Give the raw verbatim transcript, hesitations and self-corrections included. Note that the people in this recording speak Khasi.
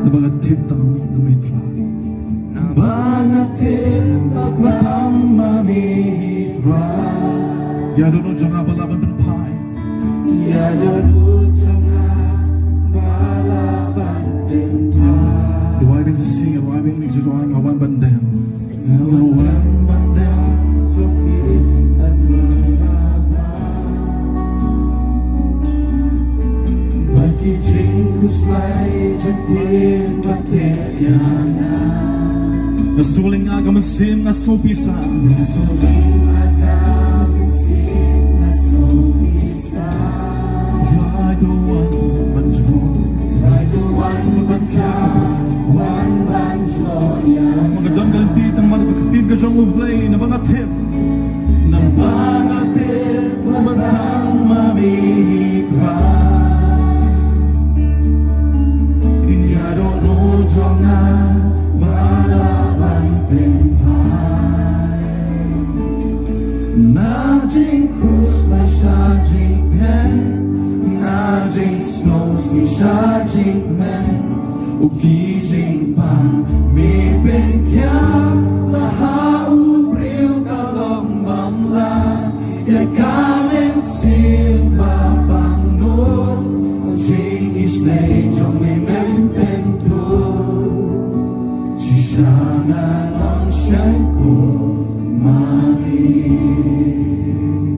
Naba nga tip tang na me Trai. Naba nga tip ba tang ma me Trai. Ïa dohnud jong nga ba lah ban pynphai. Ïa dohnud jong nga ba lah ban pynphai. Duwai biang shisien, duwai biang, duwai, nga wan ban dem. Nga wan ban dem jong phi, Trai Kynrad. Bad ki jingkhuslai jingtip ba teh ïa nga. Nga sngew lyngnga ka mynsiem, nga sngew pisa. Nga sngew lyngnga ka mynsiem, nga sngew pisa. Trai to wan ban jngoh. Trai to wan ban khia, wan ban jngoh ïa nga. Nga don ka lynti tang mar ka ktien ka jong U Blei, naba nga tip. Naba nga tip ba tang ma me Trai. Ïa dohnud jong nga ba lah ban pynphai. Na jingkhuslai sha jingpynkhih, na jingsngewsih sha jingkmen. U ki jingpang me pynkhia la ha u briew ka long bym lah. Ïa ka mynsiem ba pang noh, jingisynei jong me mem pynthut. Shisha nga ong shai